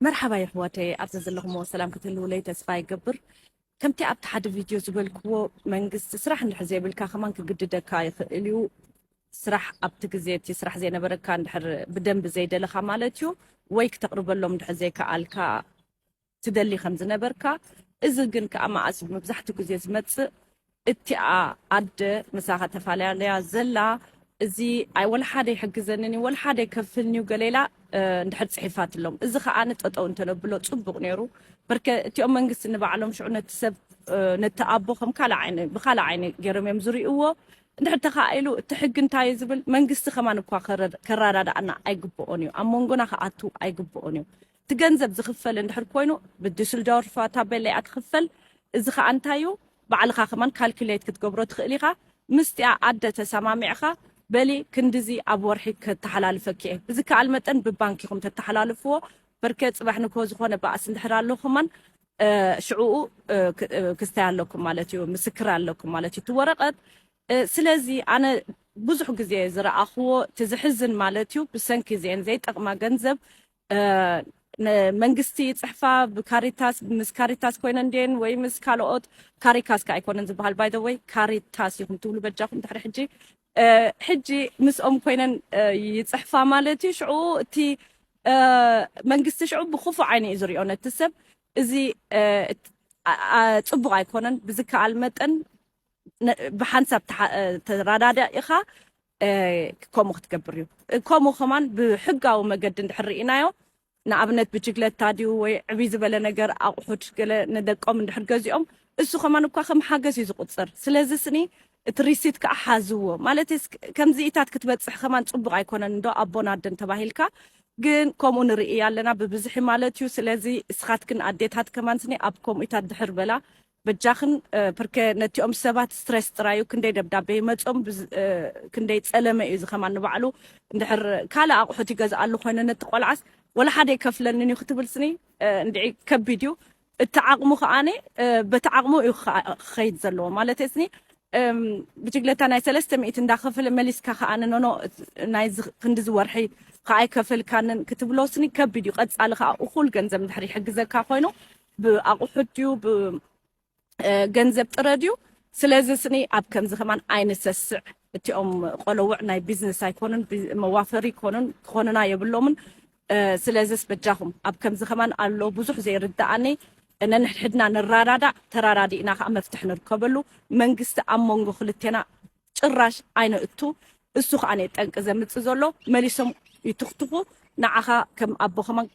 መርሓባ የሕዋተይ፣ ኣብዚ ዘለኹሞ ሰላም ክትህልውለይ ተስፋ ይገብር። ከምቲ ኣብቲ ሓደ ቪድዮ ዝበልክዎ፣ መንግስቲ ስራሕ እንድሕር ዘይብልካ ከማን ክግድደካ ይኽእል እዩ። ስራሕ ኣብቲ ግዜ እቲ ስራሕ ዘይነበረካ እንድሕር ብደንቢ ዘይደለኻ ማለት እዩ፣ ወይ ክተቕርበሎም እንድሕር ዘይከኣልካ ትደሊ ከም ዝነበርካ። እዚ ግን ከኣ መኣስ መብዛሕትኡ ግዜ ዝመጽእ፣ እቲኣ ኣደ ምሳኻ ተፈላለያ ዘላ፣ እዚ ኣይ ወላ ሓደ ይሕግዘንን እዩ፣ ወላ ሓደ ይከፍልን እዩ፣ ገለ ኢላ፣ እ፣ እንድሕር ጽሒፋትሎም፣ እዚ ከኣ ንጠጠው እንተነብሎ ጽቡቕ ነይሩ። በርከ እቲኦም መንግስቲ ንባዕሎም ሽዑ ነቲ ሰብ፣ እ፣ ነቲ ኣቦ ከም ካልእ ዓይኒ፣ ብኻልእ ዓይኒ ገይሮም እዮም ዝርእይዎ። እንድሕር ተኻኢሉ እቲ ሕጊ እንታይ እዩ ዝብል፣ መንግስቲ ከማን እኳ ከረ-፣ ከረዳድኣና ኣይግብኦን እዩ፣ ኣብ መንጎና ክኣቱ ኣይግብኦን እዩ። እቲ ገንዘብ ዝኽፈል እንድሕር ኮይኑ ብዲስልዶርፍ ታቤላ እያ ትኽፈል። እዚ ኸኣ እንታይ እዩ? ባዕልኻ ከማን ካልኩሌት ክትገብሮ ትኽእል ኢኻ። ምስቲኣ ኣደ ተሰማሚዕኻ፣ በሊ ክንድዚ ኣብ ወርሒ ከተሓላልፈኪ እየ፣ ብዝከኣል መጠን ብባንክ ኢኹም ተተሓላልፍዎ። በርከ ጽባሕ ንግሆ ዝኾነ ባእሲ እንድሕር ኣሎ ከማን፣ እ፣ ሽዕኡ፣ እ፣ ክ-፣ እ፣ ክስታይ ኣለኩም ማለት እዩ፣ ምስክር ኣለኩም ማለት እዩ እቲ ወረቐት። እ፣ ስለዚ ኣነ ብዙሕ ግዜ ዝረኣኽዎ እቲ ዝሕዝን ማለት እዩ፣ ብሰንኪ እዚአን ዘይጠቕማ ገንዘብ፣ እ፣ ንመንግስቲ ይጽሕፋ፣ ብካሪታስ፣ ምስ ካሪታስ ኮይነን ድየን ወይ ምስ ካልኦት፣ ካሪካስ ከ ኣይኮነን ዝበሃል፣ ባይ ዘ ወይ ካሪታስ ኢኹም ትብሉ በጃኹም ድሕሪ ሕጂ። እ፣ ሕጂ ምስኦም ኮይነን፣ እ፣ ይጽሕፋ ማለት እዩ። ሽዑ እቲ፣ እ፣ መንግስቲ ሽዑ ብኽፉእ ዓይኒ እዩ ዝሪኦ ነቲ ሰብ። እዚ፣ እ፣ እት-፣ ኣ-፣ ኣ-፣ ጽቡቕ ኣይኮነን። ብዝከኣል መጠን ነ-፣ ብሓንሳብ ተሓ-፣ እ፣ ተረዳዲእኻ፣ እ፣ ከምኡ ክትገብር እዩ። ከምኡ ከማን ብሕጋዊ መገዲ እንድሕር ርኢናዮ፣ ንኣብነት ብጅግለታ ድዩ ወይ ዕብይ ዝበለ ነገር ኣቑሑት ገለ ንደቆም እንድሕር ገዚኦም፣ እሱ ከማን እኳ ከም ሓገዝ እዩ ዝቑጸር። ስለዚ ስኒ እቲ ሪሲት ከኣ ሓዝዎ። ማለት ስ-፣ ከምዚኢታት ክትበጽሕ ከማን ጽቡቕ ኣይኮነን እንዶ ኣቦን ኣደን ተባሂልካ፣ ግን ከምኡ ንርኢ ኣለና ብብዝሒ ማለት እዩ። ስለዚ እስኻትክን ኣዴታት ከማን ስኒ ኣብ ከምኡኢታት ድሕር በላ በጃኽን፣ እ፣ ፕርከ ነቲኦም ሰባት ስትረስ ጥራይ እዩ፣ ክንደይ ደብዳቤ ይመጾም፣ ብዝ-፣ እ፣ ክንደይ ጸለመ እዩ እዚ ከማን ንባዕሉ። እንድሕር ካልእ ኣቑሑት ይገዝኣሉ ኮይነ ነቲ ቆልዓስ ወላ ሓደ ይከፍለንን እዩ ክትብል ስኒ፣ እ፣ እንድዒ ከቢድ እዩ። እቲ ዓቕሙ ከኣነ፣ እ፣ በቲ ዓቕሙ እዩ ክኸ-፣ ክኸይድ ዘለዎ። ማለት ስኒ፣ እም፣ ብጅግለታ ናይ ሰለስተ ሚእቲ እንዳኸፈለ መሊስካ ከኣ ንኖኖ ናይዚ ክንድዚ ወርሒ ከኣ ኣይከፈልካንን ክትብሎ ስኒ ከቢድ እዩ። ቀጻሊ ከኣ እኹል ገንዘብ እንድሕር ይሕግዘካ ኮይኑ ብኣቑሑት ድዩ ብ-፣ እ፣ ገንዘብ ጥረ ድዩ? ስለዚ ስኒ ኣብ ከምዚ ከማን ኣይንሰስዕ። እቲኦም ቆለውዕ ናይ ቢዝነስ ኣይኮኑን፣ ቢ-፣ መዋፈሪ ኣይኮኑን፣ ክኾኑና የብሎምን። እ፣ ስለዚስ በጃኹም ኣብ ከምዚ ከማን ኣሎ ብዙሕ ዘይርድኣኒ። ነንሕድሕድና ንራዳዳእ፣ ተራዳዲእና ከኣ መፍትሒ ንርከበሉ። መንግስቲ ኣብ መንጎ ክልቴና ጭራሽ ኣይነእቱ። እሱ ከኣ ጠንቂ ዘምጽእ ዘሎ፣ መሊሶም ይትኽትኹ። ንዓኻ ከም ኣቦ ከማን